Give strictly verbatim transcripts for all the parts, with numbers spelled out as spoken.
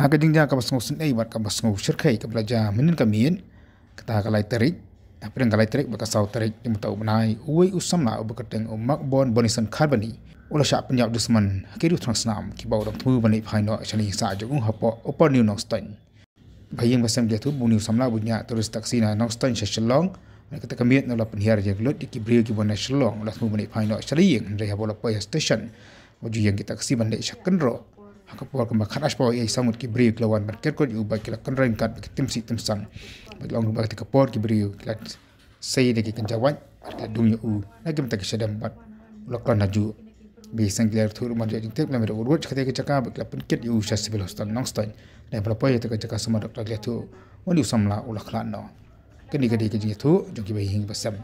Ha ka jingjia kaba sngewsynei bad kaba sngewshyrkhei kaba la jia mynnin ka miet, kata ka lai tarik, hapdeng ka lai tarik bad ka saw tarik jong mynta u bnai, uwei u samla uba kyrteng u Makbon Bonison Kharbani u la shah pynïap dusmon ha ki riew thrang snam kiba u dang thmu ban leit phai noh sha la ïing sah jong u hapoh Upper New Nongstoiñ. Ba ha ïing ba sem ki la ïathuh ba une u samla uba ñiah tourist taxi na Nongstoiñ sha Shillong, ha kata ka miet u la pynhiar ïa ki lut ïa ki briew kiba na Shillong, u la thmu ban leit phai noh sha la ïing, hynrei haba u la poi ha station, ba ju ïeng ki taxi ban leit sha Kynroh. Ha ka por kumba khatar haduh saw ngut ki briew ki la wan ban kyrkhu ïa u bad ki la kynroi ryngkat bad ki tim sih tim sang. Bad ki la ong ba ha kata ka por ki briew ki la sei da ki kynja wait bad ki la dung ïa u na ki bynta ki shadem bad u la khlad najuh. Ba ha seng ki la ïathuh ruh ban ïoh jingtip, la mih ruh ruh sha kata ka jaka bad ki la pynkit ïa u sha Civil Hospital Nongstoiñ. Hynrei haba la poi ha kata ka jaka sumar doktor ki la ïathuh ba une u samla u la khlad noh. Kane ka dei ka jingïathuh jong kiba ha ïing ba sem.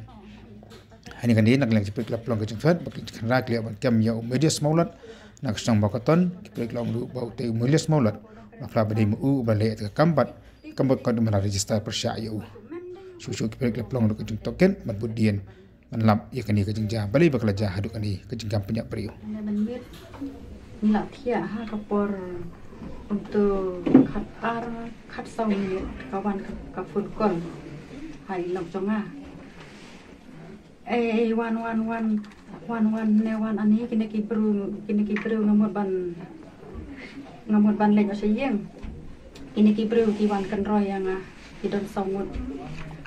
Hangne kane na ka liang ki briew ki la pynlong ka jingthwet bad ki la kynrad ki la ïoh ban kem ïa u Melius Mawlot na ka shnong Mawkaton. Ki briew ki la ong ruh ba utei u Melius Mawlot u la phla ba dei ma u uba la leh ïa ka kam bad ka kam bad ka dei ban register pyrshah ïa u. Shuh shuh ki briew ki la pynlong ruh ka jingtohkit ban bud dien ban lap ïa kane ka jingjia balei ba ka la jia haduh kane ka jingkam pynïap briew. Ngi la thiah ha ka por kumto khatar khatsaw minit ka wan ka, ka phone call ha i lok jong nga. Eh, eh, wan, wan, wan, wan, wan, ne wan ani, kine ki briew, kine ki briew nga mut ban, nga mut ban leit noh sha ïing. Kine ki briew ki wan kynroi ïa nga, ki don saw ngut.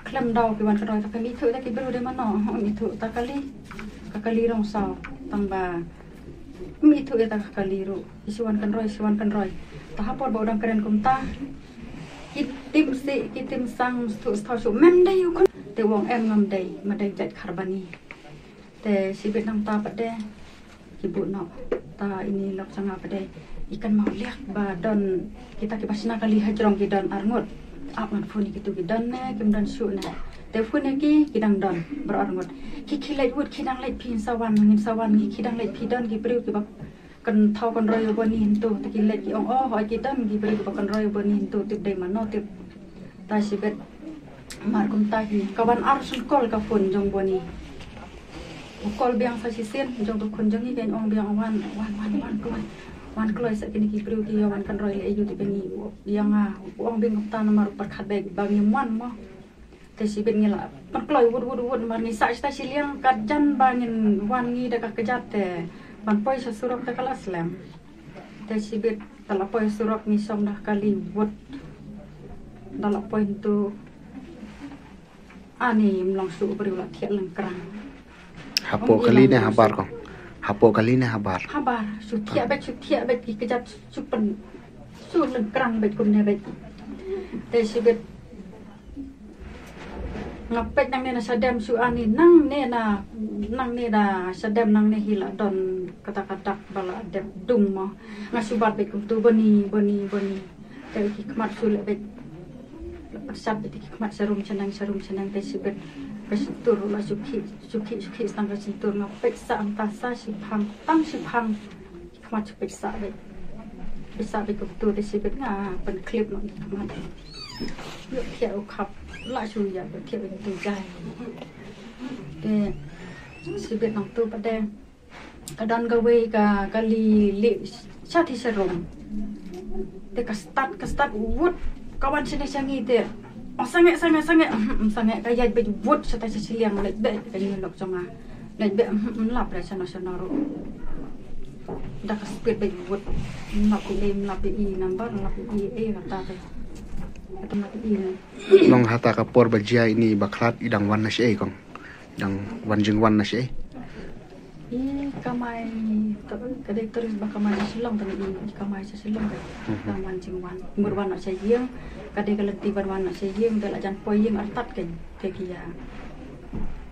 Khlem daw ki wan kynroi, ta phim ithuh ïa ki briew dei mano, phim ithuh ta kali, ka kali rong saw, tang ba phim ithuh ïa ta ka kali ruh. Ki shu wan kynroi, shu wan kynroi. Ta ha por ba u dang kren kumta, ki tim sih, ki tim sang, shu, shu, shu, mem dei u khun. Te u ong em ngam dei, ma dei jait Kharbani. Te shibit nangta pat de ki buh noh. Ta ine lok jong nga pat de, i kynmaw liak ba don kita kiba shna kali hajrong ki don arngut. Ap ngan phone ïa kitu ki don ne kim don shuh ne. Te phone ïa ki, ki dang don baroh arngut. Ki, ki leit wut, ki dang leit phi, ngin sa wan, ngin sa wan, ki, ki dang leit phi, don ki briew kiba kynthau kynroi ïa u Boni hangto. Te ki leit ki ong, oh, hooid ki don ki briew kiba kynroi ïa u Boni hangto, tip dei mano tip. Ta shibit mar kumta hi ka wan ar shen call ka phone jong Boni. U call biang sa shisien jong tu khun jong ngi, kan ong biang wan, wan, wan, wan kloi. Wan kloi sa kine ki briew ki ïa wan kynroi leh ïa u te, biang ïa nga. U ong biang kumta namar u pyrkhat beit ba ngim wan mo. Te shibit ngi la pynkloi wut wut wut, mar ngi sah shata shiliang ka jan ba ngin wan ngi da ka kjat te ban poi sha surok te ka la slem. Te shibit da la poi surok ngi shong da kali wut. Da la poi hangto ani, ym long shuh u briew, la thiah lyngkrang. Hapoh kali ne habar kong? Hapoh kali ne habar? Habar, shu thiah beit, shu thiah beit ki kjat, shu pyn, shu lyngkrang beit kumne beit. Te shibit nga peit nangne na shadem shu ani, nangne na, nangne na shadem nangne hi la don kata ka dak ba la dep dung mo. Nga shu bat beit kumtu, Boni, Boni, Boni. Te ki khmat shu leh beit, la pyrshah beit ki khmat sharum shaneng, sharum shaneng. Te shibit ka shyntur la shu khih, shu khih, shu khih tang ka shyntur. Nga peit sah hangta sa shiphang, tang shiphang. Ki khmat shu peit sah beit. Peit sah beit kumtu, te shibit nga pynkhlip noh ki khmat. Ïoh thiah u khap, la shu ïa, ïoh thiah beit tu jai. Te shibit nangtu pat de ka don kawei ka kali lieh shathie sharum. Te ka start, ka start wut, ka wan shane sha ngi te, oh, sangeh, sangeh, sangeh, mm, sangeh, ka ïaid beit wut shata sha shiliang, leit beit ka ïing lok jong nga. Leit beit, mm, mm, lap re shano shano ruh. Da ka speed beit wut. Lap ïa i, lap ïa i number, lap ïa i, eh, kata te. Kata lap ïa i. Long hata ka por ba jia ine ba khlad i dang wan na shaei kong? Dang wan jingwan na shaei? I kamai, ka dei tourist ba kamai sha Shillong, tang i kamai sha Shillong ka. Mhm. Dang wan jingwan. Mut wan noh sha ïing, ka dei ka lynti ban wan noh sha ïing, te la jan poi ïing artat kein. Te ki ïa,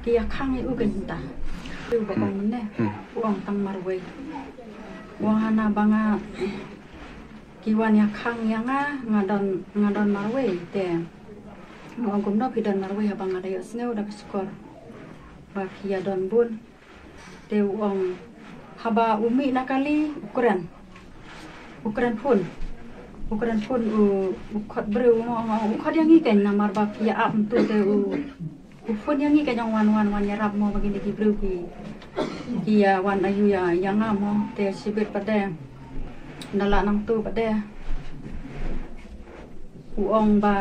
ki ïa khang ïa u kein ta. Te u ba ong mynne, hmm, u ong tang marwei. U ong hana ba nga, ki wan ïa khang ïa nga, nga don, nga don marwei te. Nga ong kumno phi don marwei haba nga da ïohsngew da ka shkor ba phi ïa don bun. Te u ong haba u mih na kali u kren. U kren phone. U kren phone u, u khot briew, u ong, u khot ïa ngi kein namar ba phi ïa ap ntu te u U phone ïa ngi ka jong wan, wan, wan ïarap mo ba kine ki briew ki, ki ïa wan ayu ïa, ïa nga mo. Te shibit pat de. Nda lah nangtu pat de. U ong ba,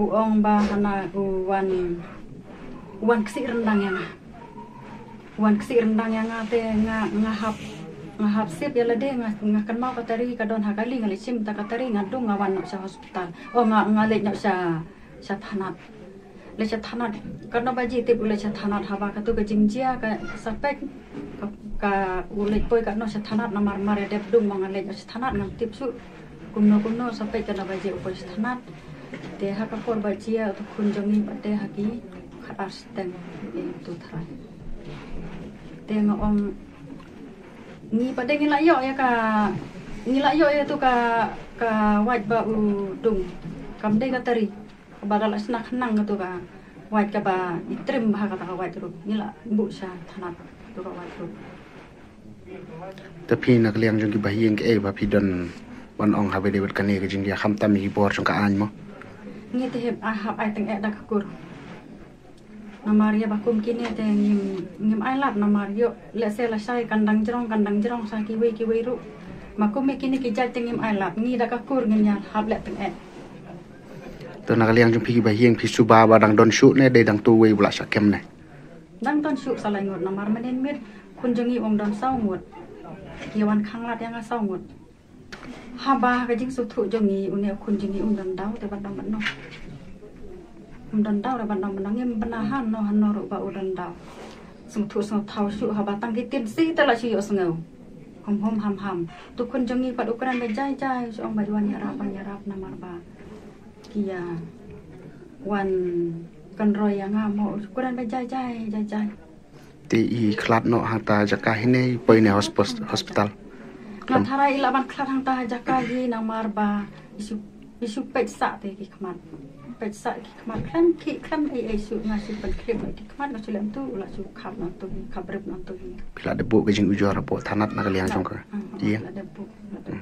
u ong ba hana u wan, u wan ksih rendang ïa nga. U wan ksih rendang ïa nga te nga, nga hap, nga hap sip ïa lade nga, nga kynmaw ka tari ka don ha kali, nga leit shim ta ka tari, nga dung, nga wan noh sha hospital. Oh, nga, nga leit noh sha, sha thanat. Leit sha thanat, katno baje tip u leit sha thanat, haba katu ka jingjia ka sa peit ka, ka u leit poi katno sha thanat, namar mar ïa dep dung ma nga leit sha thanat ngam tip shuh kumno kumno, sa peit katno baje u poi sha thanat. Te ha ka por ba jia utu khun jong ngi pat te ha ki khatar steng, eh, tu tharai. Te nga ong ngi pat te ngi la ïoh ïa ka, ngi la ïoh ïa tu ka, ka wait ba u dung, kam dei ka tari. Kaba da la shna khnang katu ka wait kaba i trim bha kata ka wait ruh. Ngi la buh sha thanat katu ka wait ruh. Te phi na ka liang jong ki bahaïing kaei ba phi don ban ong haba dei bad kane ka jingjia, khamtam ïa ki bor jong ka aiñ mo? Ngi te hap, ah, hap ai tyngeh da ka kur. Namar ïa ba kum kine te ngim, ngim ai lad namar ïoh lehse lashai kan dang jrong, kan dang jrong sha kiwei kiwei ruh. Ma kum ïa kine ki jait te ngim ai lad, ngi da ka kur ngin ïa hap leh tyngeh. To na ka liang jong phi ki bahaïing, phi suba ba dang don shuh ne dei dang tu wei ba la shah kem ne? Dang don shuh sa lai ngut namar mynnin miet khun jong ngi um don saw ngut. Ki wan khanglad ïa nga saw ngut. Haba ka jingsngewthuh jong ngi une u khun jong ngi um don daw te ban dang ban noh. Um don daw te ban dang ban noh, ngim bna hano hano ruh ba u don daw. Sngewthuh sngewthaw shuh haba tang ki tin si te la shu ïohsngew. Hom hom ham ham. Tu khun jong ngi pat u kren ba jai jai, shu ong ba wan ïarap, wan ïarap namar ba ki ïa wan kynroi ïa nga mo, u kren ba jai jai jai jai. Te i khlad noh hangta jaka hi ne i poi ne hosp-, hospital? Nga tharai i lah ban khlad hangta jaka hi namar ba i shu, i shu peit sah te ki khmat. Peit sah ki khmat khlem ki khlem ei ei shu, nga shu ban khlem ki khmat, nga shu lem tu la shu khap nangtu hi, khap rep nangtu hi. Phi la dep buh ka jingujor hapoh thanat na ka liang jong ka? Ah, ïa, la dep buh, la dep.